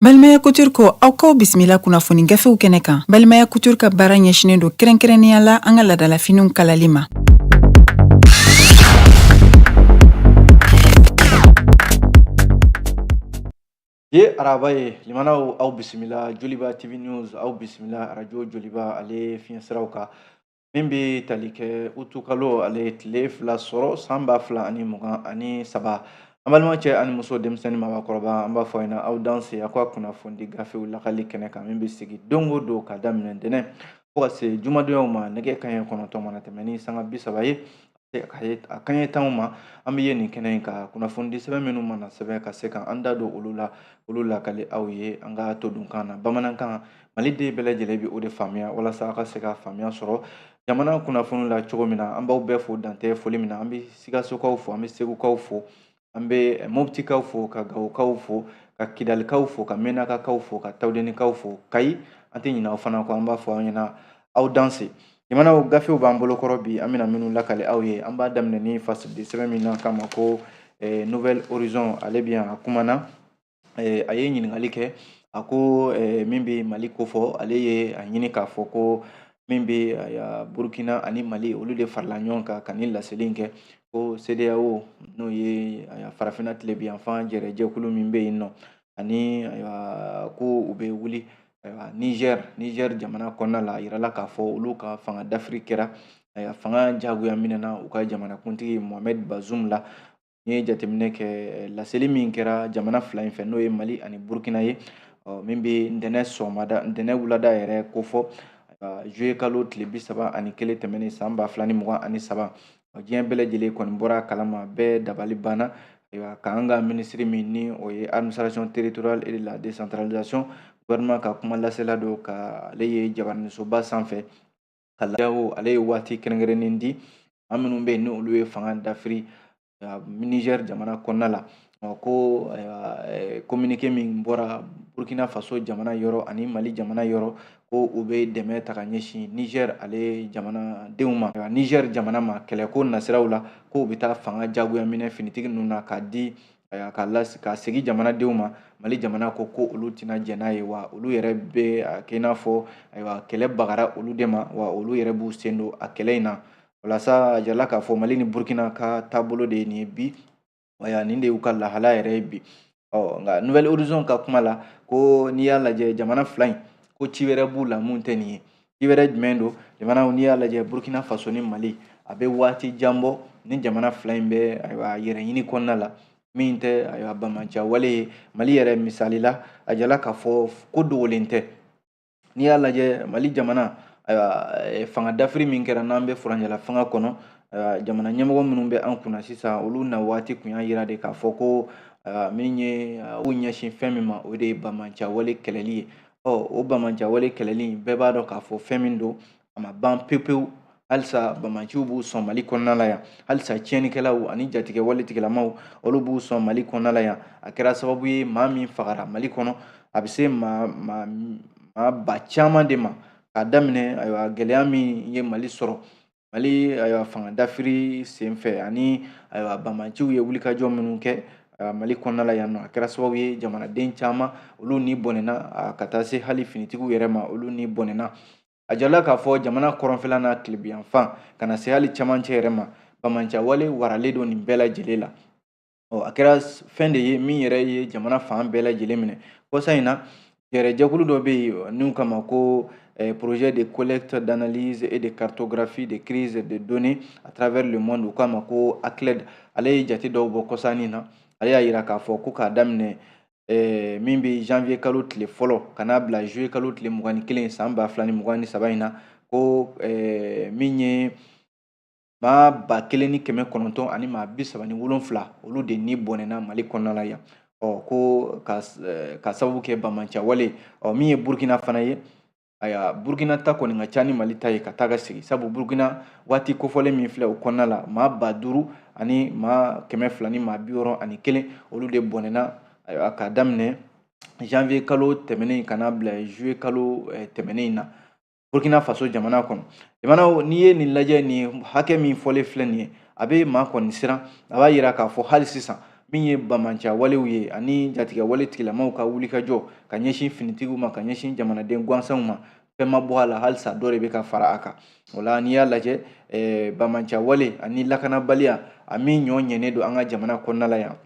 Balimaya Couture ko aw k'aw bisimila kunnafoni gafew kɛnɛ kan. Balimaya Couture ka baara ɲɛsinnen don kɛrɛnkɛrɛnnenya la an ka laadalafiniw kalali ma. Ye araba ye, limanaw, aw bisimila Joliba TV News, aw bisimila arajo Joliba ale fiɲɛsiraw kan. Min bɛ tali kɛ utukalo ale tile 2 sɔrɔ san 2023. An balima cɛ ani muso, denmisɛnnin, mabakɔrɔba, an b'a fɔ ɲɛna aw danse aw ka kunnafonidi gafew lakali kɛnɛ kan, min bɛ sigi don o don ka daminɛ ntɛnɛn fo ka se jumadonyaw ma, nɛgɛ kanɲɛ 9 mana tɛmɛ ni sanga 30 ye, a kanɲɛ 10 ma. An bɛ ye nin kɛnɛ in kan, kunnafonidi sɛbɛn minnu mana sɛbɛn, ka se ka an da don olu la, olu lakali aw ye an ka todunkan na, bamanankan. Maliden bɛɛ lajɛlen bɛ o de faamuya, walasa aw ka se ka faamuya sɔrɔ jamana kunnafoni la cogo min na. An b'aw bɛɛ fo dantɛ foli min na. An bɛ Sikasokaw fo, an bɛ Segukaw fo, an bɛ Moptikaw fo, ka Gawokaw fo, ka Kidalikaw fo, ka Menakakaw fo, ka Tawudenikaw fo, Kayi, an tɛ ɲinɛ aw fana kɔ. An b'a fɔ aw ɲɛna aw danse. Jamanaw gafew b'an bolokɔrɔ bi, an bɛna minnu lakale aw ye, an b'a daminɛ ni fasidi sɛbɛn min na k'a ma ko Nouvel Horizon. Ale bɛ yan, a kumana, a ye ɲininkali kɛ, a ko min bɛ Mali kofɔ, ale ye a ɲini k'a fɔ ko min bɛ Burukina ani Mali, olu de farala ɲɔgɔn kan ka nin laseli in kɛ, ko CEDEAO, n'o ye farafinna tilebinyanfan jɛrɛjɛkulu min bɛ yen nɔ, ani ayiwa ko u bɛ wuli ayiwa Niger jamana kɔnɔna la. A yirala k'a fɔ olu ka fanga dafiri kɛra, ayiwa fanga jagoya minɛna u ka jamanakuntigi Mohamed Bazoum la. N'i ye jateminɛ kɛ laseli min kɛra jamana fila in fɛ, n'o ye Mali ani Burukina ye, min bɛ ntɛnɛn sɔgɔmada, ntɛnɛn wulada yɛrɛ kofɔ, juillet kalo tile 31 tɛmɛnen san 2023, diɲɛ bɛɛ lajɛlen kɔni bɔra a kalama, bɛɛ dabali banna. Ayiwa, k'an ka minisiri min ni o ye administration territoriale et de la décentralisation, gouvernement ka kuma lasela don, ka ale ye jabaraninsoba sanfɛ ka CEDEAO, ale ye waati kɛrɛnkɛrɛnnen di an minnu bɛ yen ni olu ye fanga dafiri Niger jamana kɔnɔna la, ko communiqué min bɔra Burkina Faso jamana yɔrɔ ani Mali jamana yɔrɔ, ko u bɛ dɛmɛ ta ka ɲɛsin Niger ale jamanadenw ma, Niger jamana ma, kɛlɛko nasiraw la, ko u bɛ taa fanga jagoya minɛ finitigi ninnu na k'a di, ka segin jamanadenw ma. Mali jamana ko ko olu tɛna jɛn n'a ye, wa olu yɛrɛ bɛ a kɛ i n'a fɔ ayiwa kɛlɛ bagara olu de ma, wa olu yɛrɛ b'u sen don a kɛlɛ in na. Walasa a jirala k'a fɔ Mali ni Burukina ka taabolo de ye nin ye bi, ayiwa nin de y'u ka lahala yɛrɛ ye bi. Ɔ nka Nouvel Horizon ka kuma la, ko n'i y'a lajɛ jamana fila in, ko ci wɛrɛ b'u la mun tɛ nin ye. Ci wɛrɛ jumɛn don? Jamanaw, n'i y'a lajɛ Burukina Faso ni Mali, a bɛ waati jan bɔ ni jamana fila in bɛ ayiwa yɛrɛ ɲini kɔnɔna la, min tɛ ayiwa banbaanciya wale ye. Mali yɛrɛ misali la, a jirala k'a fɔ ko dogolen tɛ. N'i y'a lajɛ Mali jamana, ayiwa fanga dafiri min kɛra n'an bɛ furancɛla fanga kɔnɔ, jamana ɲɛmɔgɔ minnu bɛ an kunna sisan, olu na waati kun y'a yira de k'a fɔ ko min ye u ɲɛsin fɛn min ma, o de ye banbaanciya wale kɛlɛli ye. Ɔ o banbaanciya wale kɛlɛli, bɛɛ b'a dɔn k'a fɔ fɛn min don, a ma ban pewu pewu. Halisa banbaanciw b'u sɔn Mali kɔnɔna la yan, halisa tiɲɛnikɛlaw ani jatigɛ wale tigilamaw, olu b'u sɔn Mali kɔnɔna la yan. A kɛra sababu ye maa min fagara Mali kɔnɔ, a bɛ se maa ba caman de ma, k'a daminɛ ayiwa gɛlɛya min ye Mali sɔrɔ, Mali ayiwa fanga dafiri senfɛ, ani ayiwa banbaanciw ye wulikajɔ minnu kɛ Mali kɔnɔna la yan nɔ, a kɛra sababu ye jamanaden caman olu ni bɔnɛna, ka taa se hali finitigiw yɛrɛ ma, olu ni bɔnɛna. A jirala k'a fɔ jamana kɔrɔnfɛla n'a tilebinyanfan, ka na se hali camancɛ yɛrɛ ma, banbaanciya wale waralen don nin bɛɛ lajɛlen la. Ɔ a kɛra fɛn de ye min yɛrɛ ye jamana fan bɛɛ lajɛlen minɛ. Kɔsa in na, jɛrɛjɛkulu dɔ bɛ yen n'u kama ko projet de collecte, d'analyse et de cartographie de crise de données à travers le monde, u k'a ma ko ACLED, ale ye jate dɔw bɔ kɔsa in na. Ale y'a yira k'a fɔ ko k'a daminɛ min bɛ janvier kalo tile fɔlɔ ka n'a bila juillet kalo tile 21 san 2023 in na, ko min ye maa 1937, olu de ni bɔnɛna Mali kɔnɔna la yan. Ɔ ko ka sababu kɛ banbaanciya wale. Ɔ min ye Burukina fana ye, ayiwa Burukina ta kɔni ka ca ni Mali ta ye ka taa ka segin, sabu Burukina waati kofɔlen min filɛ o kɔnɔna la, maa 5261, olu de bɔnɛna, ayiwa k'a daminɛ janvier kalo tɛmɛnen ka n'a bila juillet kalo tɛmɛnen in na Burkina Faso jamana kɔnɔ. Jamanaw, n'i ye nin lajɛ, nin hakɛ min fɔlen filɛ nin ye, a bɛ maa kɔni siran. A b'a yira k'a fɔ hali sisan Min ye banbaanciya walew ye ani jatigɛwale tigilamaw ka wulikajɔ ka ɲɛsin finitigiw ma, ka ɲɛsin jamanaden gansanw ma, fɛn ma bɔ a la halisa, dɔ de bɛ ka fara a kan. O la, n'i y'a lajɛ, banbaanciya wale ani lakanabaliya a min ɲɔ ɲɛnen don an ka jamana kɔnɔna la yan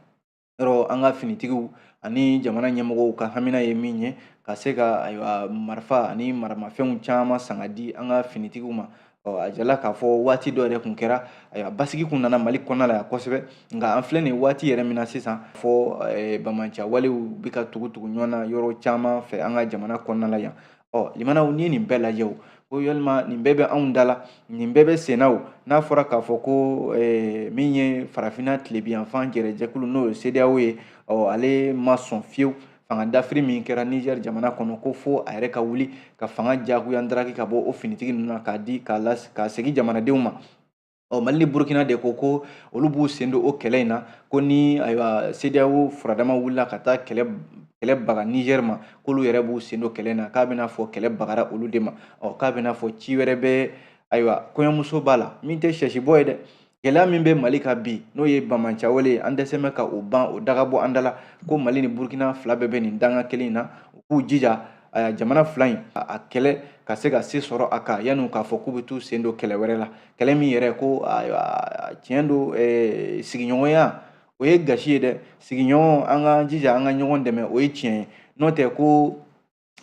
yɔrɔ, an ka finitigiw ani jamana ɲɛmɔgɔw ka hamina ye min ye, ka se ka, ayiwa, marifa ani maramafɛnw caman san ka di an ka finitigiw ma. Ɔ, a jala k'a fɔ waati dɔ yɛrɛ kun kɛra, ayiwa, basigi kun nana Mali kɔnɔna la yan kosɛbɛ. Nka an filɛ nin waati yɛrɛ min na sisan, fɔ banbaanciya walew bɛ ka tugu tugu ɲɔgɔn na yɔrɔ caman fɛ an ka jamana kɔnɔna la yan. Ɔ, limanaw, n'i ye nin bɛɛ lajɛ, o ko yalima nin bɛɛ bɛ anw da la, nin bɛɛ bɛ sen na? O n'a fɔra k'a fɔ ko min ye Farafinna tilebinyanfan jɛrɛjɛkulu, n'o ye CEDEAO ye, ɔ, ale ma sɔn fiyewu fanga dafiri min kɛra Niger jamana kɔnɔ, ko fo a yɛrɛ ka wuli ka fanga diyagoya ndaraki ka bɔ o finitigi ninnu na k'a di k'a las k'a segin jamanadenw ma. Ɔ, Mali ni Burukina de ko ko olu b'u sen don o kɛlɛ in na, ko ni, ayiwa, CEDEAO furadama wulila ka taa kɛlɛ baga Niger ma, k'olu yɛrɛ b'u sen don kɛlɛ in na, k'a bɛna fɔ kɛlɛ bagara olu de ma. Ɔ, k'a bɛna fɔ ci wɛrɛ bɛ, ayiwa, kɔɲɔmuso b'a la min tɛ sɛsibɔ ye dɛ. Gɛlɛya min bɛ Mali kan bi, n'o ye banbaanciya ye, an dɛsɛ bɛ ka o ban, o daga bɔ an da la, ko Mali ni Burukina fila bɛɛ bɛ nin danga kelen in na, u k'u jija jamana fila in a kɛlɛ ka se ka se sɔrɔ a kan, yanni k'a fɔ k'u bɛ t'u sen don kɛlɛ wɛrɛ la, kɛlɛ min yɛrɛ ko, ayiwa, tiɲɛ don, sigiɲɔgɔnya o ye gasi ye dɛ. Sigiɲɔgɔn, an ka jija an ka ɲɔgɔn dɛmɛ, o ye tiɲɛ ye. N'o tɛ ko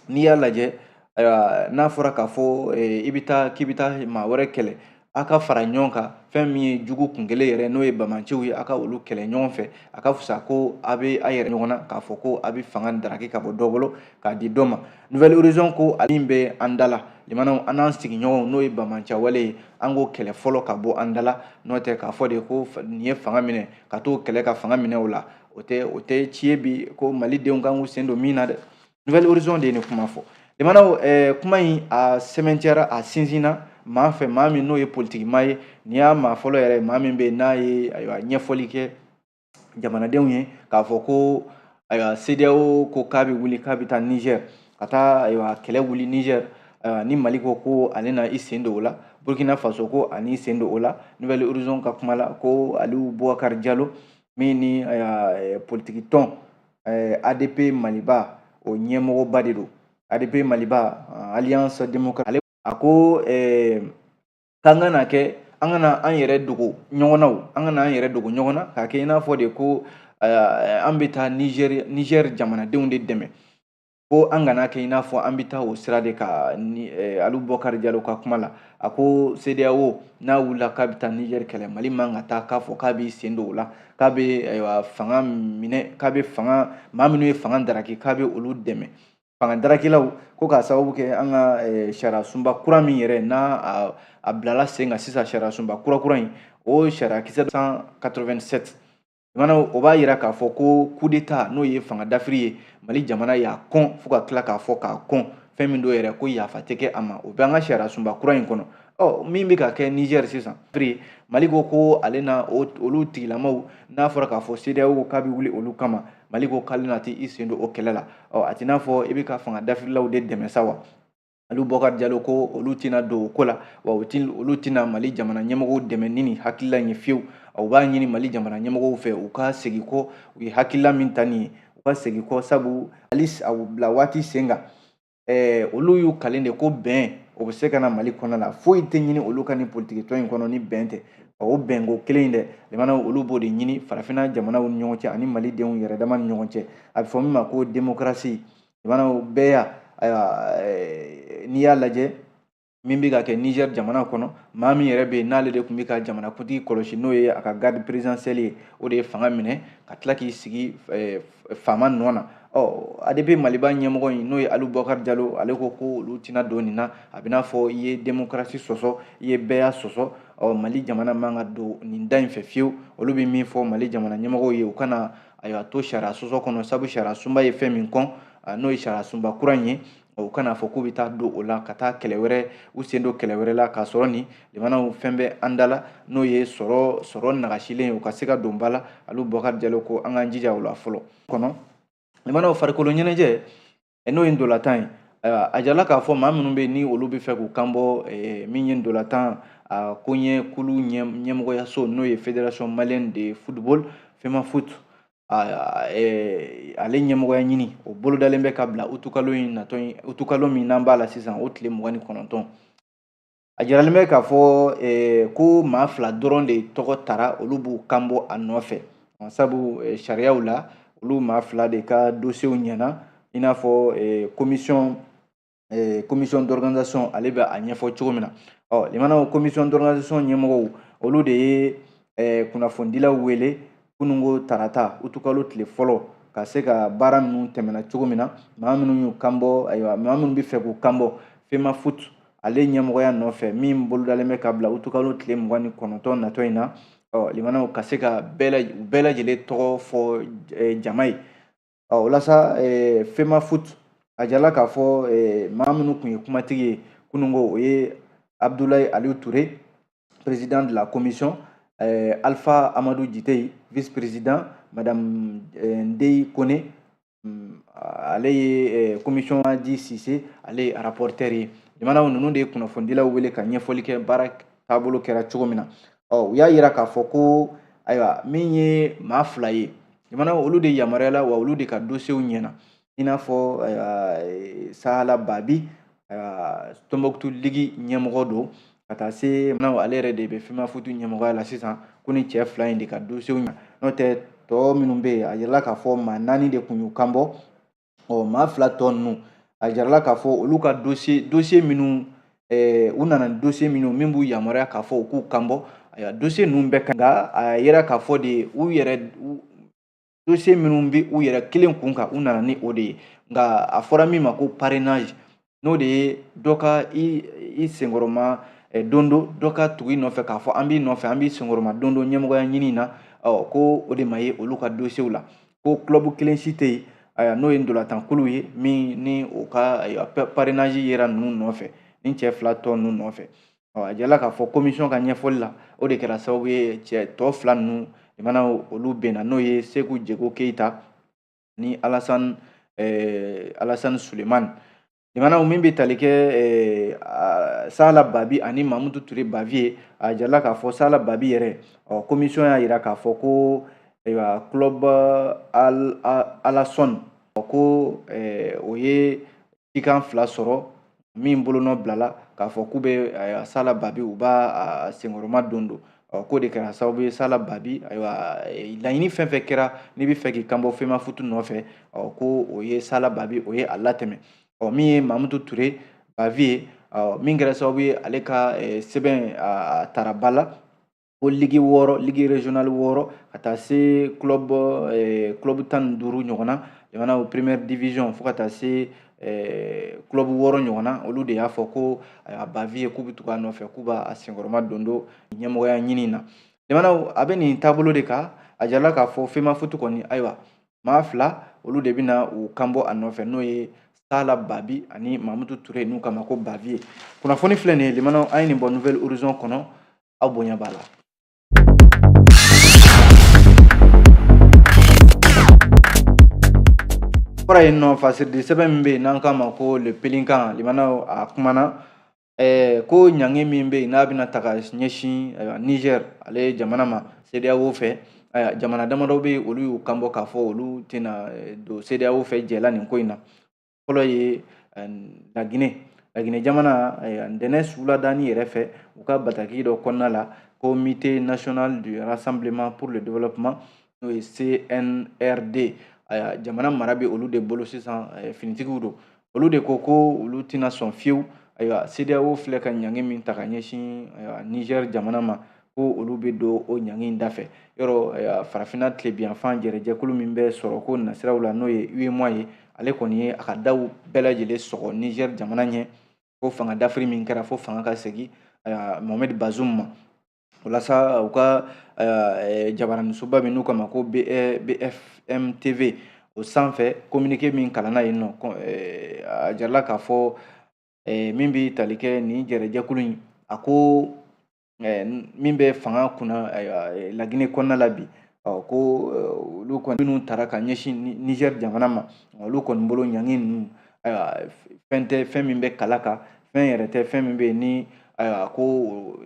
n'i y'a lajɛ, ayiwa, n'a fɔra k'a fɔ i bɛ taa k'i bɛ taa maa wɛrɛ kɛlɛ, a ka fara ɲɔgɔn kan, fɛn min ye jugu kun kelen yɛrɛ, n'o ye banbaanciw ye, a ka olu kɛlɛ ɲɔgɔn fɛ, a ka fisa ko a bɛ a yɛrɛ ɲɔgɔn na k'a fɔ ko a bɛ fanga daraki ka bɔ dɔ bolo k'a di dɔ ma. Nouvel Horizon ko a min bɛ an da la, limanaw, an n'an sigiɲɔgɔnw, n'o ye banbaanciya wale ye, an k'o kɛlɛ fɔlɔ ka bɔ an da la. N'o tɛ k'a fɔ de ko nin ye fanga minɛ ka t'o kɛlɛ ka fanga minɛ o la, o tɛ ci ye bi ko Malidenw kan k'u sen don min na dɛ. Nouvel Horizon de ye nin kuma fɔ, limanaw. Kuma in a sɛmɛntiyara, a sinsinna maa fɛ, maa min n'o ye politiki maa ye. N'i y'a maa fɔlɔ yɛrɛ, maa min bɛ yen n'a ye, ayiwa, ɲɛfɔli kɛ jamanadenw ye k'a fɔ ko, ayiwa, CEDEAO ko k'a bɛ wuli k'a bɛ taa Niger ka taa, ayiwa, kɛlɛ wuli Niger, ayiwa, ni Mali ko ko ale na i sen don o la, Burkina Faso ko ani sen don o la. Nouvel Horizon ka kuma la, ko Aliou Boubacar Diallo min ni, ayiwa, politiki tɔn ADP Maliba o ɲɛmɔgɔba de don, ADP Maliba, Alliance démocratique, ale a ko k'an ka na kɛ, an kana an yɛrɛ dogo ɲɔgɔn na, o an kana an yɛrɛ dogo ɲɔgɔn na k'a kɛ i n'a fɔ de ko an bɛ taa Niger jamanadenw de dɛmɛ, ko an kana kɛ i n'a fɔ an bɛ taa o sira de kan. Ni Aliou Boubacar Diallo ka kuma la, a ko CEDEAO n'a wulila k'a bɛ taa Niger kɛlɛ, Mali man ka taa k'a fɔ k'a b'i sen don o la, k'a bɛ, ayiwa, fanga minɛ, k'a bɛ fanga, maa minnu ye fanga daraki, k'a bɛ olu dɛmɛ, fanga darakilaw, ko k'a sababu kɛ an ka sariya sunba kura min yɛrɛ n'a a bilala sen kan sisan, sariya sunba kura kura in, o sariya kisɛ 187 mana, o b'a yira k'a fɔ ko coup d'état, n'o ye fanga dafiri ye, Mali jamana y'a kɔn fo ka tila k'a fɔ k'a kɔn, fɛn min don yɛrɛ ko yafa tɛ kɛ a ma, o bɛ an ka sariya sunba kura in kɔnɔ. Ɔ, min bɛ ka kɛ Niger sisan, Mali ko ko ale na olu tigilamaw, n'a fɔra k'a fɔ CEDEAO ko k'a bɛ wuli olu kama, Mali ko k'ale na t'i sen don o kɛlɛ la. Ɔ, a t'i n'a fɔ i bɛ ka fanga dafirilaw de dɛmɛ sa wa? Aliou Boubacar Diallo ko olu tɛna don o ko la, wa olu tɛna Mali jamana ɲɛmɔgɔw dɛmɛ ni nin hakilila in ye fiyewu. U b'a ɲini Mali jamana ɲɛmɔgɔw fɛ, u ka segin kɔ, u ye hakilila min ta nin ye, u ka segin kɔ, sabu hali a bila waati sen kan, olu y'u kalen de ko bɛn o bɛ se ka na Mali kɔnɔ la, foyi tɛ ɲini olu ka nin politiki tɔn in kɔnɔ ni bɛn tɛ. O bɛnko kelen in dɛ, limanaw, olu b'o de ɲini Farafinna jamanaw ni ɲɔgɔn cɛ ani Malidenw yɛrɛ dama ni ɲɔgɔn cɛ, a bɛ fɔ min ma ko démocratie, limanaw, bɛɛ ya. Ayiwa, n'i y'a lajɛ min bɛ ka kɛ Niger jamana kɔnɔ, maa min yɛrɛ bɛ yen n'ale de tun bɛ ka jamanakuntigi kɔlɔsi, n'o ye a ka garde présidentielle ye, o de ye fanga minɛ ka tila k'i sigi faama nɔ na. Ɔ, ADP Maliba ɲɛmɔgɔ in, n'o ye Aliou Boubacar Diallo, ale ko ko olu tɛna don nin na, a bɛ n'a fɔ i ye démocratie sɔsɔ, i ye bɛɛya sɔsɔ. Ɔ, Mali jamana man ka don nin da in fɛ fiyewu. Olu bɛ min fɔ Mali jamana ɲɛmɔgɔw ye, u kana, ayiwa, to sariya sɔsɔ kɔnɔ, sabu sariya sunba ye fɛn min kɔn, n'o ye sariya sunba kura in ye, u kana fɔ k'u bɛ taa don o la ka taa kɛlɛ wɛrɛ, u sen don kɛlɛ wɛrɛ la, k'a sɔrɔ ni limanaw fɛn bɛ an da la, n'o ye sɔrɔ nagasilen ye, u ka se ka don ba la. Aliou Boubacar Diallo ko an k'an jija o la fɔlɔ kɔnɔ. Limanaw, farikolo ɲɛnajɛ, n'o ye ndolantan ye, ayiwa, a jala k'a fɔ maa minnu bɛ yen ni olu bɛ fɛ k'u kan bɔ min ye ndolantan a koɲɛ kulu ɲɛmɔgɔyaso, n'o ye Fédération malienne de football, FEMAFOOT. ale ɲɛmɔgɔya ɲini o bolodalen bɛ ka bila utukalo in natɔ in, utukalo min n'an b'a la sisan, o tile 29. A jiralen bɛ k'a fɔ ko maa 2 dɔrɔn de tɔgɔ tara, olu b'u kan bɔ a nɔfɛ, sabu sariyaw la olu maa 2 de ka dossiers ɲɛna, i n'a fɔ commission d'organisation ale bɛ a ɲɛfɔ cogo min na. Ɔ limanaw, commission d'organisation ɲɛmɔgɔw olu de ye kunnafonidilaw wele kununko tarata utukalo tile fɔlɔ, ka se ka baara ninnu tɛmɛna cogo min na, maa minnu y'u kan bɔ, ayiwa maa minnu bɛ fɛ k'u kan bɔ FEMAFOOT ale ɲɛmɔgɔya nɔfɛ min bolodalen bɛ ka bila utukalo tile 29 natɔ in na. Ɔ limanaw, ka se ka u bɛɛ lajɛlen tɔgɔ fɔ jama ye. Ɔ o la sa, FEMAFOOT a jirala k'a fɔ maa minnu tun ye kumatigi ye kununko, o ye Abdoulaye Aliou Touré, président de la commission, Alpha Amadou Djiteye, vice-président, Madame Ndeye Kone, ale ye commission Di Cissé, ale ye rapporteur ye. Limanaw, ninnu de ye kunnafonidilaw wele ka ɲɛfɔli kɛ baara taabolo kɛra cogo min na. Ɔ u y'a yira k'a fɔ ko ayiwa min ye maa 2 ye, limanaw, olu de yamaruyala wa olu de ka dossiers ɲɛna, i n'a fɔ Sahala Babi, Tombouctou Ligue ɲɛmɔgɔ don, ka taa se ale yɛrɛ de bɛ FEMAFOOT ɲɛmɔgɔya la sisan, ko ni cɛ 2 in de ka dossiers ɲɛna. N'o tɛ tɔ minnu bɛ yen, a yirala k'a fɔ maa 4 de tun y'u kan bɔ. Ɔ maa 2 tɔ ninnu, a yirala k'a fɔ olu ka dossier minnu u nana ni dossier minnu min b'u yamaruya k'a fɔ u k'u kan bɔ, ayiwa dossier ninnu bɛɛ ka, nka a yira k'a fɔ de u yɛrɛ dossier minnu bɛ u yɛrɛ kelen kun kan, u nana ni o de ye. Nka a fɔra min ma ko parrainage, n'o de ye dɔ ka i senkɔrɔma don dɔ ka tugu i nɔfɛ k'a fɔ an b'i nɔfɛ, an b'i senkɔrɔma don dɔ ɲɛmɔgɔya ɲini na, ɔ ko o de ma ye olu ka dossier la. Ko club kelen si tɛ yen, ayiwa n'o ye ntolantankulu ye min ni o ka ayiwa parrainage yera ninnu nɔfɛ, ni cɛ 2 tɔ ninnu nɔfɛ. Ɔ a jirala k'a fɔ commission ka ɲɛfɔli la, o de kɛra sababu ye cɛ tɔ 2 ninnu limanaw olu bɛnna, n'o ye Seku Jego Keyita ni Alassane Sulemani. Limanaw, min bɛ tali kɛ Sahala Babi ani Mamutu Ture Baviye, a jirala k'a fɔ Sahala Babi yɛrɛ, ɔ commission y'a yira k'a fɔ ko ayiwa club Alassane ko o ye cikan 2 sɔrɔ min bolonɔ bilala k'a fɔ k'u bɛ Sahala Babi u b'a senkɔrɔma don. Ɔ k'o de kɛra sababu ye Sahala Babi, ayiwa laɲini fɛn fɛn kɛra n'i bɛ fɛ k'i kan bɔ FEMAFOOT nɔfɛ, ɔ ko o ye Sahala Babi o ye a latɛmɛ. Ɔ min ye Mamutu Ture Baviye, ɔ min kɛra sababu ye ale ka sɛbɛn a taara ba la ko ligue 6, ligue régionale 6, ka taa se club 15 ɲɔgɔn na, jamana première division fo ka taa se club 6 ɲɔgɔn na, olu de y'a fɔ ko a Baviye k'u bɛ tugu a nɔfɛ, k'u b'a senkɔrɔma don ɲɛmɔgɔya ɲini na. Jamanaw, a bɛ nin taabolo de kan. A jirala k'a fɔ FEMAFOOT kɔni, ayiwa maa 2 olu de bɛna u kan bɔ a nɔfɛ, n'o ye Sahala Babi ani Mamutu Ture, n'u kama ko Baviye. Kunnafoni filɛ nin ye limanaw, an ye nin bɔ Nouvelle Horizon kɔnɔ, aw bonya b'a la. Fɔra yen nɔ, fasiridi sɛbɛn min bɛ yen n'an k'a ma ko Le Pélican, limanaw, a kumana ko ɲangi min bɛ yen n'a bɛna ta ka ɲɛsin ayiwa Niger ale jamana ma CEDEAO fɛ. Ayiwa jamana damadɔ bɛ yen, olu y'u kan bɔ k'a fɔ olu tɛna don CEDEAO fɛ jɛla nin ko in na. Fɔlɔ ye Laginɛ jamana, ntɛnɛn suladani yɛrɛ fɛ, u ka bataki dɔ kɔnɔna la, Comité national du rassemblement pour le développement, n'o ye CNRD, ayiwa jamana mara bɛ olu de bolo sisan, finitigiw don, olu de ko ko olu tɛna sɔn fiyewu. Ayiwa CEDEAO filɛ ka ɲangi min ta ka ɲɛsin ayiwa Niger jamana ma, ko olu bɛ don o ɲangi in dafɛ. Yɔrɔ ayiwa farafinna tilebinyanfan jɛrɛjɛkulu min bɛ sɔrɔ ko nasiraw la, n'o ye UEMOA ye, ale kɔni ye a ka daw bɛɛ lajɛlen sɔgɔ Niger jamana ɲɛ, ko fanga dafiri min kɛra fo fanga ka segin Mohamed Bazoum ma. O la sa, u ka jabaraninsoba min n'u k'a ma ko BFM TV, o sanfɛ communiqué min kalanna yen nɔ, a jirala k'a fɔ min bɛ tali kɛ nin jɛrɛjɛkulu in, a ko min bɛ fanga kunna Laginɛ kɔnɔna la bi, ko olu kɔni minnu taara ka ɲɛsin Niger jamana ma, olu kɔni bolo ɲangi ninnu, ayiwa fɛn tɛ, fɛn min bɛ kala kan, fɛn yɛrɛ tɛ, fɛn min bɛ yen ni Ayiwa, ko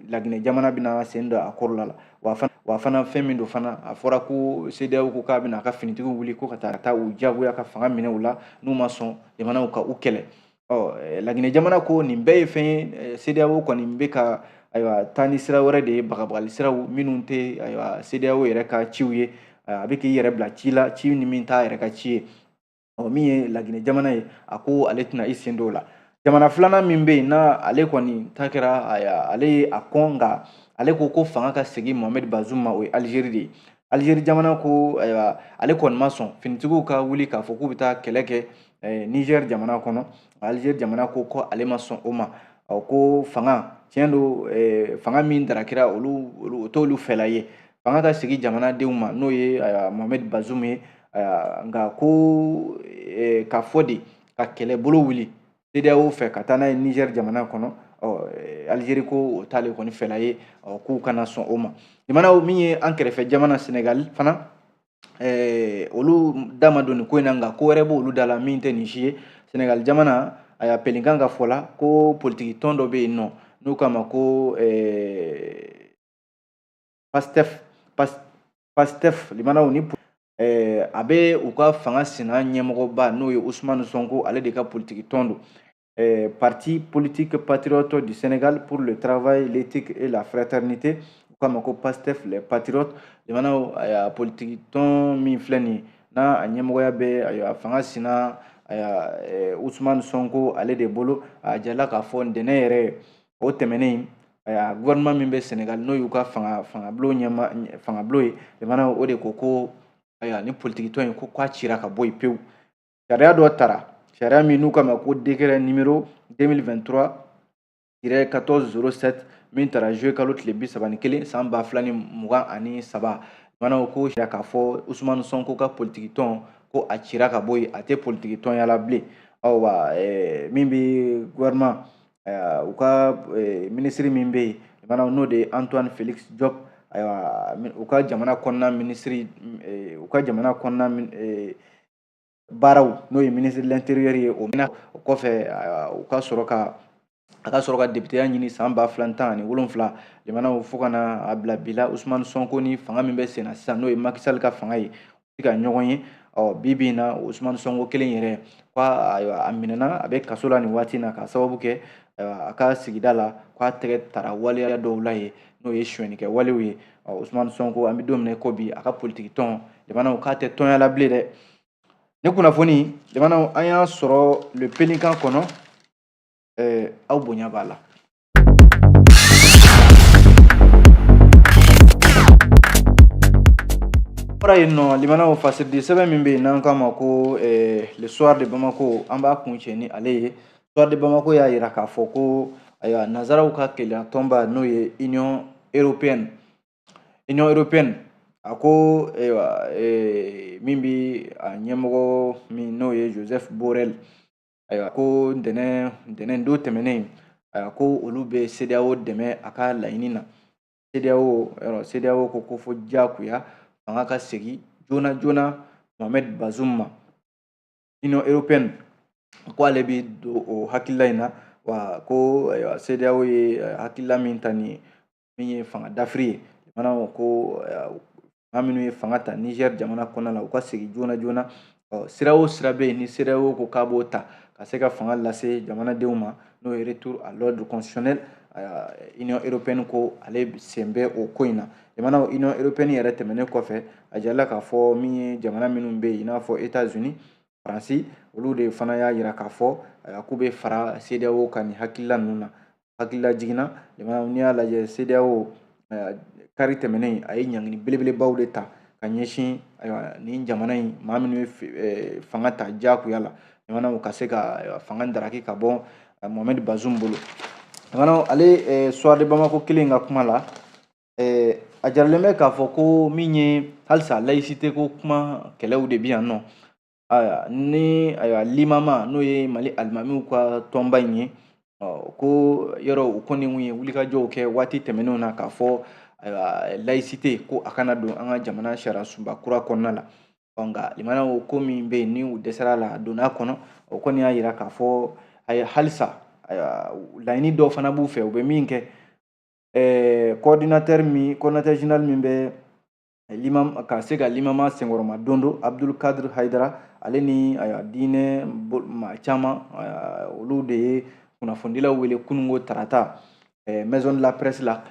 Laginɛ jamana bɛna sen don a kɔrɔla la. Wa fana fɛn min don fana, a fɔra ko CEDEAO ko k'a bɛna a ka finitigiw wuli ko ka taa u diyagoya ka fanga minɛ u la, n'u ma sɔn jamanaw ka u kɛlɛ. Ɔ Laginɛ jamana ko nin bɛɛ ye fɛn ye, CEDEAO kɔni bɛ ka ayiwa taa ni sira wɛrɛ de ye, bagabagali siraw minnu tɛ ayiwa CEDEAO yɛrɛ ka ciw ye. A bɛ k'i yɛrɛ bila ci la, ci ni min t'a yɛrɛ ka ci ye. Ɔ min ye Laginɛ jamana ye, a ko ale tɛna i sen don o la. Jamana filanan min bɛ yen n'a ale kɔni ta kɛra, ale ye a kɔn, nka ale ko ko fanga ka segin Mohamed Bazoum ma, o ye Algérie de ye. Algérie jamana ko ayiwa ale kɔni ma sɔn finitigiw ka wuli k'a fɔ k'u bɛ taa kɛlɛ kɛ Niger jamana kɔnɔ. Algérie jamana ko ko ale ma sɔn o ma. Ɔ ko fanga tiɲɛ don, fanga min darakira olu, o t'olu fɛla ye, fanga ka segin jamanadenw ma, n'o ye Mohamed Bazoum ye. Nka ko k'a fɔ de ka kɛlɛbolo wuli CEDEAO fɛ ka taa n'a ye Niger jamana kɔnɔ, ɔ Algérie ko o t'ale kɔni fɛla ye, ɔ k'u kana sɔn o ma. Jamanaw min ye an kɛrɛfɛ jamana Sénégal fana, olu da ma don nin ko in na, nka ko wɛrɛ b'olu da la min tɛ nin si ye. Sénégal jamana, a y'a Pelikan ka fɔ la ko politiki tɔn dɔ bɛ yen nɔ n'u k'a ma ko Pastef, Pastef limanaw ni a bɛ u ka fanga sina ɲɛmɔgɔba n'o ye Ousmane Sonko, ale de ka politiki tɔn don. Parti politique patriote du Sénégal pour le travail, l'éthique et la fraternité, u k'a ma ko Pastef les patriotes. Limanaw, a politiki tɔn min filɛ nin ye, n'a a ɲɛmɔgɔya bɛ ayiwa fanga sina ayiwa Ousmane Sonko ale de bolo, a jala k'a fɔ ntɛnɛn yɛrɛ o tɛmɛnen, ayiwa gouvernement min bɛ Sénégal, n'o y'u ka fangabulon ɲɛma fangabulon ye, limanaw, o de ko ko ayiwa ni politiki tɔn in ko k'a cira ka bɔ yen pewu. Sariya dɔ tara, sariya min n'u k'a ma ko décret numéro 2023-1407 min tara juillet kalo tile 31 san 2023. Limanaw, ko k'a fɔ Ousmane Sonko ka politiki tɔn ko a cira ka bɔ yen, a tɛ politiki tɔnya la bilen. Ayiwa, min bɛ gouvernement u ka minisiri min bɛ yen, limanaw, n'o de ye Antoine Félix Diop, ayiwa u ka jamana kɔnɔna minisiri, u ka jamana kɔnɔna baaraw, n'o ye ministre de l'intérieur ye, o mɛnna o kɔfɛ u ka sɔrɔ ka a ka sɔrɔ ka députéya ɲini san 2017. Limanaw, fo ka na a bila bi la, Ousmane Sonko ni fanga min bɛ sen na sisan, n'o ye Macky Sall ka fanga ye, u ka ɲɔgɔn ye. Ɔ bi bi in na, Ousmane Sonko kelen yɛrɛ ko ayiwa a minɛna, a bɛ kaso la nin waati in na, k'a sababu kɛ a ka sigida la k'a tɛgɛ tara waleya dɔw la yen, n'o ye sonyɛnikɛ walew ye. Ɔ Ousmane Sonko, an bɛ don min na i ko bi, a ka politiki tɔn, limanaw, k'a tɛ tɔnya la bilen dɛ. Ni kunnafoni, limanaw, an y'a sɔrɔ Le Pelikan kɔnɔ, aw bonya b'a la. Bɔra yen nɔ, limanaw, fasiridi sɛbɛn min bɛ yen n'an k'a ma ko Le Soir de Bamako, an b'a kuncɛ ni ale ye. Soir de Bamako y'a yira k'a fɔ ko ayiwa nanzaraw ka kelenya tɔnba, n'o ye Union européenne, Union européenne, a ko ayiwa min bɛ a ɲɛmɔgɔ min, n'o ye Joseph Borrell, ayiwa ko ntɛnɛn don tɛmɛnen, ayiwa ko olu bɛ CEDEAO dɛmɛ a ka laɲini na. CEDEAO yɔrɔ, CEDEAO ko ko fo diyagoya fanga ka segin joona joona Mohamed Bazoum ma. Union européenne ko ale bɛ don o hakilila in na, wa ko ayiwa CEDEAO ye hakilila min ta nin ye, min ye fanga dafiri ye, limanaw, ko maa minnu ye fanga ta Niger jamana kɔnɔna la, u ka segin joona joona. Ɔ sira o sira bɛ yen ni CEDEAO ko k'a b'o ta ka se ka fanga lase jamanadenw ma, n'o ye retour à l'ordre constitutionnel, Union européenne ko ale sen bɛ o ko in na. Jamanaw, Union européenne yɛrɛ tɛmɛnen kɔfɛ, a jirala k'a fɔ min ye jamana minnu bɛ yen, i n'a fɔ États-Unis, Faransi, olu de fana y'a yira k'a fɔ k'u bɛ fara CEDEAO kan nin hakilila ninnu na. Hakilila jiginna, jamanaw, n'i y'a lajɛ, CEDEAO kari tɛmɛnen a ye ɲangini belebelebaw de ta ka ɲɛsin ayiwa nin jamana in maa minnu ye fanga ta diyagoya la, jamanaw, ka se ka fanga daraki ka bɔ Mohamed Bazoum bolo. Jamanaw, ale Soir de Bamako kelen ka kuma la, a jaralen bɛ k'a fɔ ko min ye halisa laïcité ko kuma kɛlɛw de bɛ yan nɔ. Ayiwa ni ayiwa limama, n'o ye Mali alimamiw ka tɔnba in ye, ko yɔrɔ u kɔni ye wulikajɔw kɛ waati tɛmɛnenw na k'a fɔ ayiwa laïcité ko a kana don an ka jamana sariya sunba kura kɔnɔna la. Nka limanaw, ko min bɛ yen ni u dɛsɛra la a donna a kɔnɔ, o kɔni y'a yira k'a fɔ ayi halisa Ayiwa, laɲini dɔw fana b'u fɛ, u bɛ min kɛ. Coordinateur min, coordinateur général min bɛ limam, ka se ka limama senkɔrɔma don don, Abdul Kadir Haidara, ale ni ayiwa diinɛ maa caman, olu de ye kunnafonidilaw wele kununko tarata, maison de la presse la.